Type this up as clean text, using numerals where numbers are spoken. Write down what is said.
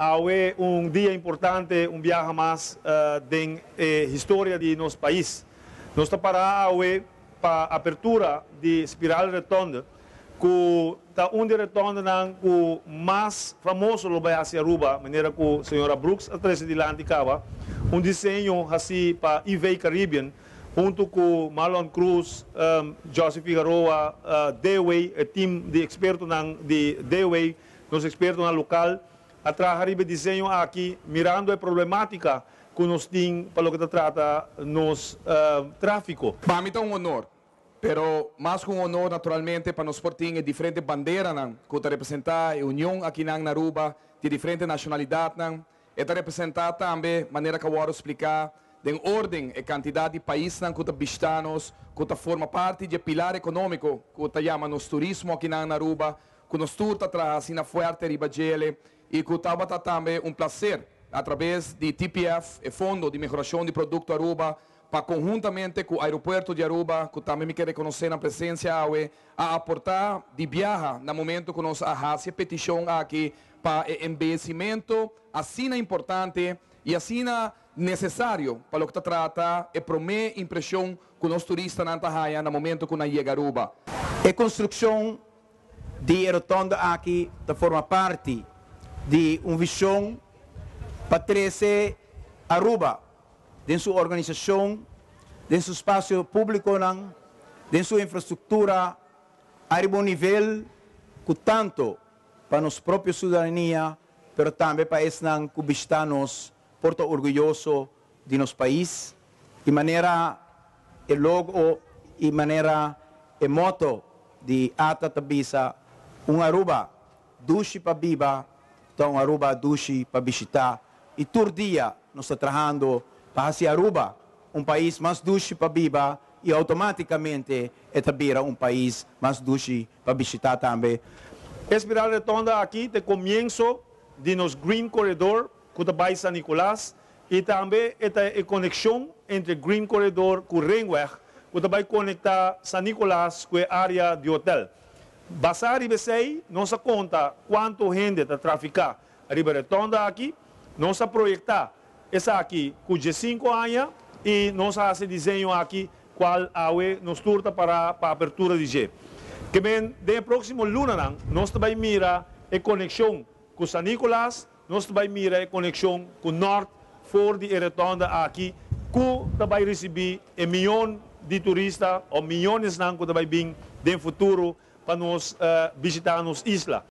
Awe un dia importante, un biaha mas den historia di nos pais. Nos ta para awe pa apertura di Spiraal Rotonde, cu ta un di rotondenan cu mas famoso lo bay haci Aruba, manera cu señora Brooks a trece dilanti caba, un diseño haci pa EV Caribbean, hunto cu Marlon Cruz, Joseph Figueroa, Dewey, e team di expertonan di Dewey, nos expertonan local, a traha riba e diseño aki mirando e problematica cu nos tin pa loke ta trata nos trafico. Pa mi ta un honor, pero mas cu un honor naturalmente pa nos por tin e diferente banderanan cu ta representa e union akinan na Aruba di diferente nacionalidadnan. E ta representa tambe, manera cu a wordo splica, den orden e cantidad di paisnan cu ta bishita nos, cu ta forma parti di e pilar economico cu ta yama nos turismo akinan na Aruba, cu nos tur ta traha asina fuerte riba djele y cu tabata tambe un placer a traves di TPF, e Fondo di Mehoracion di Producto Aruba, pa conhuntamente cu Aeropuerto di Aruba, cu tambe mi kier reconoce nan presencia awe, a aporta di biaha na momento cu nos a haci e peticion aki pa e embeyecimento asina importante y asina necesario pa loke ta trata e prome impresion cu nos turistanan ta haya na momento cu nan yega Aruba. E construccion di e rotonde aki ta forma parti di un vision pa trece Aruba den su organisacion, den su espacio publiconan, den su infrastructura ariba un nivel cu tanto pa nos propio ciudadania, pero tambe pa esnan cu bishita nos por ta orguyoso di nos pais y manera e logo y manera e motto di ATA ta bisa, Un Aruba dushi pa biba ta un Aruba dushi pa bishita y tur dia nos ta trahando pa haci Aruba un pais mas dushi pa biba y automaticamente e ta bira un pais mas dushi pa bishita tambe. E spiraal rotonde aki ta comienso di nos Green Corridor cu ta bay San Nicolas y tambe e ta e conexion entre Green Corridor cu Ringweg cu ta bay conecta San Nicolas cu e area di hotel. Basa riba esey, nos a conta cuanto hende ta trafica riba rotonde aki, nos a proyecta esaki cu 5 aña y nos a haci diseño aki cual awe nos tur ta para pa apertura di dje. Kiermen den proximo lunanan nos ta bay mira e conexion cu San Nicolas, nos ta bay mira e conexion cu Noord for di e rotonde aki cu ta bay ricibi e miyon di turista of miyonesnan cu ta bay bin den futuro pa nos bishita nos isla.